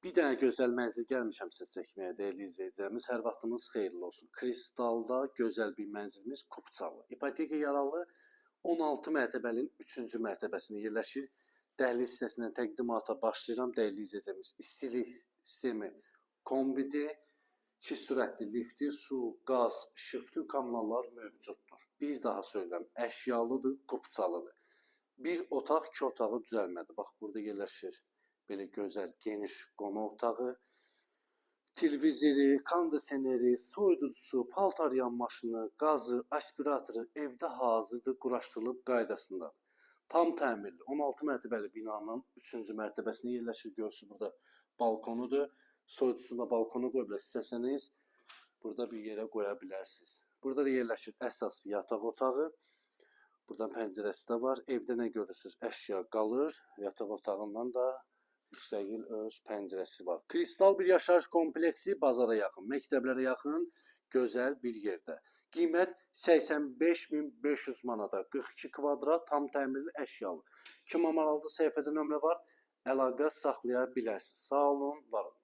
Bir dənə gözəl mənzil gəlmişəm sizə çəkməyə, dəyərli izləyicilərimiz. Hər vaxtınız xeyirli olsun. Kristalda gözəl bir mənzilimiz Kupçalı. İpoteka yaralı 16 mərtəbəlinin 3-cü mərtəbəsində yerləşir. Dəhliz hissəsindən təqdimata başlayıram, dəyərli izləyicilərimiz. İstilik sistemi kombidir. 2 sürətli lifti, su, qaz, işıq, bütün kommunallar mövcuddur. Bir daha söylürəm, əşyalıdır, kupçalıdır. Bir otaq, iki otağı düzəlmədi. Bax, burada yerləşir belə gözəl, geniş qonaq otağı. Televizori, kondisioneri, soyuducusu, paltar yan maşını, qazı, aspiratoru evdə hazırdır, quraşdırılıb qaydasındadır. Tam təmirli, 16 mərtəbəli binanın 3-cü mərtəbəsində yerləşir. Görürsünüz, burada balkonudur. Soyuducusunu da balkona qoya bilərsiniz. İstəsəniz burada bir yerə qoya bilərsiniz. Burada da yerləşir əsas yataq otağı. Buradan pəncərəsi də var. Evdə nə görürsünüz? Əşya qalır. Yataq otağından da müstəqil öz pəncərəsi var. Kristal bir yaşayış kompleksi, bazara yaxın, məktəblərə yaxın, gözəl bir yerdə. Qiymət 85.500 manata, 42 kvadrat tam təmirli əşyalı. Kimə maraqlıdır, səhifədə nömrə var. Əlaqə saxlaya bilərsiniz. Sağ olun, var olun.